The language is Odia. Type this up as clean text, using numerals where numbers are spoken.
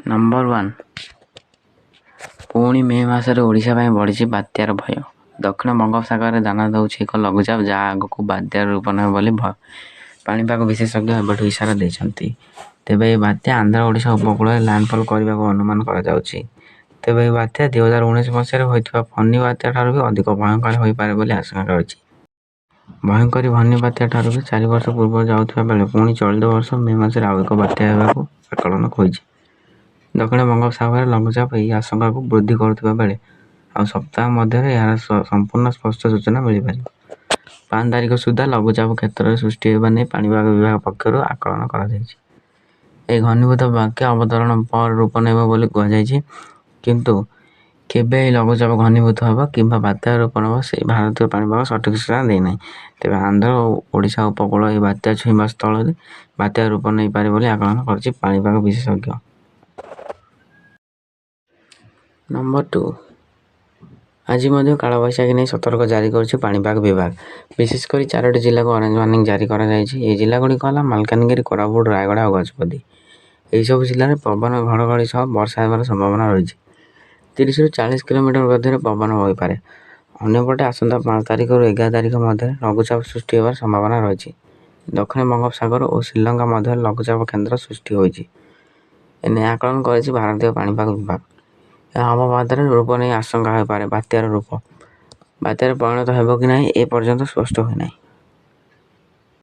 ନମ୍ବର 1, ପୁଣି ମେ ମାସରେ ଓଡ଼ିଶା ପାଇଁ ବଢ଼ିଛି ବାତ୍ୟାର ଭୟ। ଦକ୍ଷିଣ ବଙ୍ଗୋପସାଗରରେ ଦାନା ଦେଉଛି ଏକ ଲଘୁଚାପ, ଯାହା ଆଗକୁ ବାତ୍ୟାର ରୂପ ନେବ ବୋଲି ପାଣିପାଗ ବିଶେଷଜ୍ଞ ଏବେଠୁ ଇସାରା ଦେଇଛନ୍ତି। ତେବେ ଏହି ବାତ୍ୟା ଆନ୍ଧ୍ର ଓଡ଼ିଶା ଉପକୂଳରେ ଲ୍ୟାଣ୍ଡଫଲ୍ କରିବାକୁ ଅନୁମାନ କରାଯାଉଛି। ତେବେ ଏହି ବାତ୍ୟା 2019 ମସିହାରେ ହୋଇଥିବା ଫନି ବାତ୍ୟା ଠାରୁ ବି ଅଧିକ ଭୟଙ୍କର ହୋଇପାରେ ବୋଲି ଆଶଙ୍କା ରହିଛି। ଭୟଙ୍କରୀ ଫନି ବାତ୍ୟା ଠାରୁ ବି 4 ବର୍ଷ ପୂର୍ବରୁ ଯାଉଥିବା ବେଳେ ପୁଣି ଚଳିତ ବର୍ଷ ମେ ମାସରେ ଆଉ ଏକ ବାତ୍ୟା ହେବାକୁ ଆକଳନ ହୋଇଛି। ଦକ୍ଷିଣ ବଙ୍ଗୋପସାଗରରେ ଲଘୁଚାପ ଏହି ଆଶଙ୍କାକୁ ବୃଦ୍ଧି କରୁଥିବା ବେଳେ ଆଉ ସପ୍ତାହ ମଧ୍ୟରେ ଏହାର ସମ୍ପୂର୍ଣ୍ଣ ସ୍ପଷ୍ଟ ସୂଚନା ମିଳିପାରିବ। 5 ତାରିଖ ସୁଦ୍ଧା ଲଘୁଚାପ କ୍ଷେତ୍ର ସୃଷ୍ଟି ହେବା ନେଇ ପାଣିପାଗ ବିଭାଗ ପକ୍ଷରୁ ଆକଳନ କରାଯାଇଛି। ଏହି ଘନୀଭୂତ ବାତ୍ୟା ଅବତରଣ ପରେ ରୂପ ନେବ ବୋଲି କୁହାଯାଇଛି। କିନ୍ତୁ କେବେ ଏହି ଲଘୁଚାପ ଘନୀଭୂତ ହେବ କିମ୍ବା ବାତ୍ୟାର ରୂପ ନେବ ସେ ଭାରତୀୟ ପାଣିପାଗ ସଠିକ୍ ସୂଚନା ଦେଇନାହିଁ। ତେବେ ଆନ୍ଧ୍ର ଓ ଓଡ଼ିଶା ଉପକୂଳ ଏହି ବାତ୍ୟା ଛୁଇଁବା ସ୍ଥଳରେ ବାତ୍ୟାର ରୂପ ନେଇପାରେ ବୋଲି ଆକଳନ କରିଛି ପାଣିପାଗ ବିଶେଷଜ୍ଞ। ନମ୍ବର 2, ଆଜି ମଧ୍ୟ କାଳବୈଶାଖୀ ନେଇ ସତର୍କ ଜାରି କରିଛି ପାଣିପାଗ ବିଭାଗ। ବିଶେଷ କରି ଚାରୋଟି ଜିଲ୍ଲାକୁ ଅରେଞ୍ଜ ୱାର୍ଣ୍ଣିଂ ଜାରି କରାଯାଇଛି। ଏହି ଜିଲ୍ଲାଗୁଡ଼ିକ ହେଲା ମାଲକାନଗିରି, କୋରାପୁଟ, ରାୟଗଡ଼ା ଓ ଗଜପତି। ଏହି ସବୁ ଜିଲ୍ଲାରେ ପବନ, ଘଡ଼ଘଡ଼ି ସହ ବର୍ଷା ହେବାର ସମ୍ଭାବନା ରହିଛି। 30ରୁ 40 କିଲୋମିଟର ମଧ୍ୟରେ ପବନ ବହିପାରେ। ଅନ୍ୟପଟେ ଆସନ୍ତା 5 ତାରିଖରୁ 11 ତାରିଖ ମଧ୍ୟରେ ଲଘୁଚାପ ସୃଷ୍ଟି ହେବାର ସମ୍ଭାବନା ରହିଛି। ଦକ୍ଷିଣ ବଙ୍ଗୋପସାଗର ଓ ଶ୍ରୀଲଙ୍କା ମଧ୍ୟରେ ଲଘୁଚାପ କେନ୍ଦ୍ର ସୃଷ୍ଟି ହୋଇଛି। ଏନେଇ ଆକଳନ କରିଛି ଭାରତୀୟ ପାଣିପାଗ ବିଭାଗ। ଏହା ଅବପାତରେ ରୂପ ନେଇ ଆଶଙ୍କା ହୋଇପାରେ ବାତ୍ୟାର ରୂପ। ବାତ୍ୟାରେ ପରିଣତ ହେବ କି ନାହିଁ ଏ ପର୍ଯ୍ୟନ୍ତ ସ୍ପଷ୍ଟ ହୋଇନାହିଁ।